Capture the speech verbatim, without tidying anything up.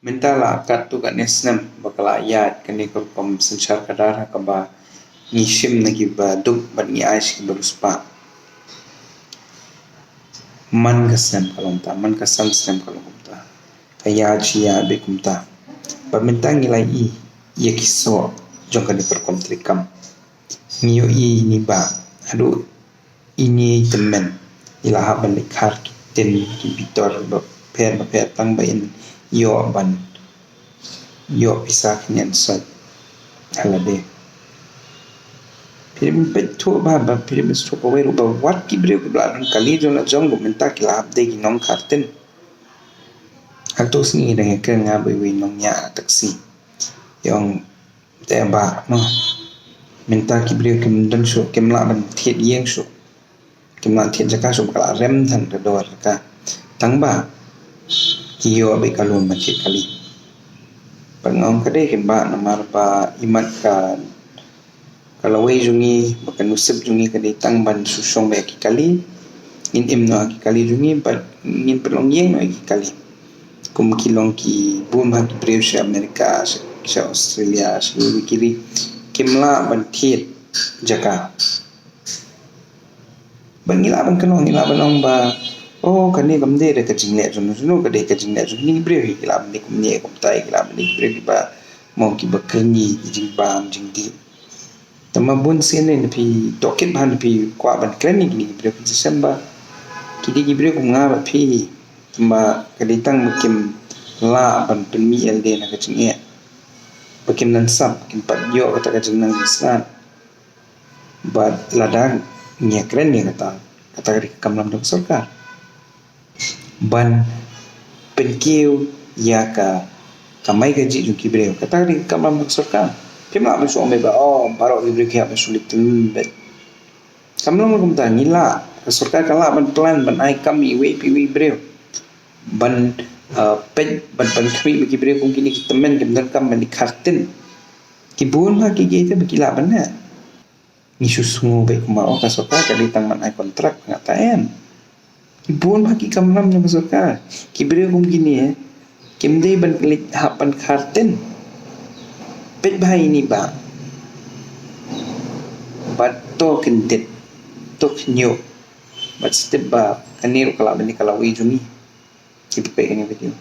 Mynta la katto katne snem ba ka la ïaid kane ka rukom synshar khadar ha kaba ngi shim na kiba duk bad ngi ai sha kiba riewspah. Man ka snem ka long kumta, man ka san snem ka long kumta. Ka ïaid shi ïaid beit kumta. Bad mynta ngi la ïohi ïa ki soh jong kane ka rukom treikam. Ngi ïohi ine i bah haduh ine i tymmen i la hap ban leit khar ki tin ki bitor bapher bapher tang ba in ïoh ban ïoh pisa khyndiat sait ha lade. Phi dei ban peit thuh bha, ba phi dei ban sngewthuh kawei ruh ba wat ki briew kiba la don kali jong la jong ruh mynta ki la hap dei ki nongkhar tin. Hato sngi dang ïakren nga bad iwei i nongñiah taxi, i ong, te bah, no, mynta ki briew kim don shuh, kim lah ban thied ïing shuh, kim lah thied jaka shuh, ba ka la rem than ka dor jaka, tang ba ki ïoh beit ka loan ban thied kali. Bad nga ong ka dei keiñ bah, namar ba imat ka ka lawei jong ngi bad ka nusip jong ngi ka dei tang ban shu shong beit ha ki kali. Ngin im noh ha ki kali jong ngi bad ngin pynlong ïing noh ha ki kali. Kum ki long ki bun bha ki briew sha America, sha, sha Australia, sha kiwei kiwei ki ri, kim lah ban thied jaka. Bad ngi lah ban kynnoh, ngi lah ban ong ba, oh, kane kam dei da ka jingleh jong no jong no, ka dei ka jingleh jong kine ki briew hi, ki lah ban dei kumne kumtai, ki lah ban dei ki briew kiba mo kiba kren ïa ki jingbam jingdih. Tangba bun sien ne phi tohkit bha ne phi kwah ban kren ïa kine ki briew, phi shem ba ki dei ki briew kum nga bad phi. Tangba ka dei tang ba kim lah ban pynmih ïa lade na ka jingeh, ba kim nang sap, kim pat ïoh kata ka jingnang jingsngewsih. Bad lada ngi ïakren ïa kata, kata ka dei ka kamram jong ka sorkar ban pynkiew ïa ka kamai kajih jong ki briew. Kata ka dei ka kamram jong ka sorkar. Phim lah ban shu ong beit ba, oh, baroh ki briew ki hap ban shu leit tynjuh beit. Kam long kumta, ngi lah, ka sorkar ka lah ban plan ban ai kam iwei pa iwei i briew, ban, uh, peit, ban, ban khmih ba ki briew kum kine ki tymmen kim donkam ban leit khar tin. Ki bun bha ki kiei te ba ki lah ban leh. Ngi shu sngew beit kumba, oh, ka sorkar ka dei tang ban ai kontrak, nga ta em. Ki bun bha ki kamram jong ka sorkar. Ki briew kum kine kim dei ban leit hap ban khar tin. Peit bha ine i bah. Bad to kyndit, to khynñiuh. Bad step ba kane ruh ka lah ban dei ka lawei jong ngi kiba peit kane ka video.